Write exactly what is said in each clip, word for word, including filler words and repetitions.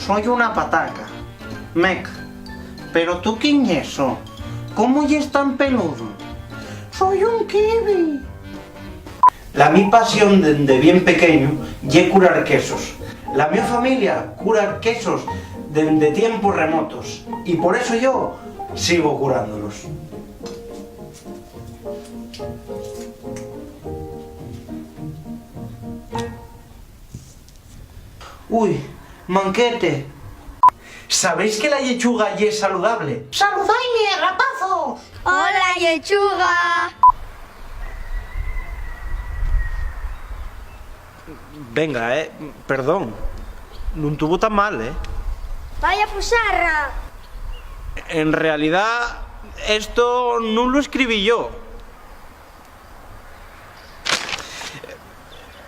Soi una pataca. Mec, pero tu quién yes, so? ¿Cómo yes tan peludo? Soi un kiwi. La mi pasión dende bien pequeñu ye curar quesos. La mi familia cura quesos dende tiempos remotos, y por eso yo sigo curándolos. Ui, manquete. ¿Sabéis que la llechuga ye saludable? ¡Saludaime, rapazos! ¡Hola, llechuga! Venga, eh, perdón. Nun tuvo tan mal, eh. Vaya puxarra. En realidá, esto nun lo escribí yo.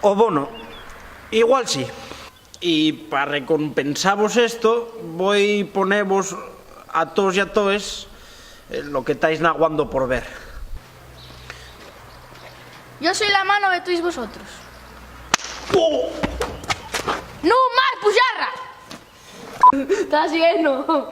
O bono, igual sí. Y pa recompensavos esto, voi ponevos a toos y a toes, eh, lo que tais naguando por ver. Yo soy la mano de todos vosotros. ¡Oh! ¡No más, puxarra! Estás lleno.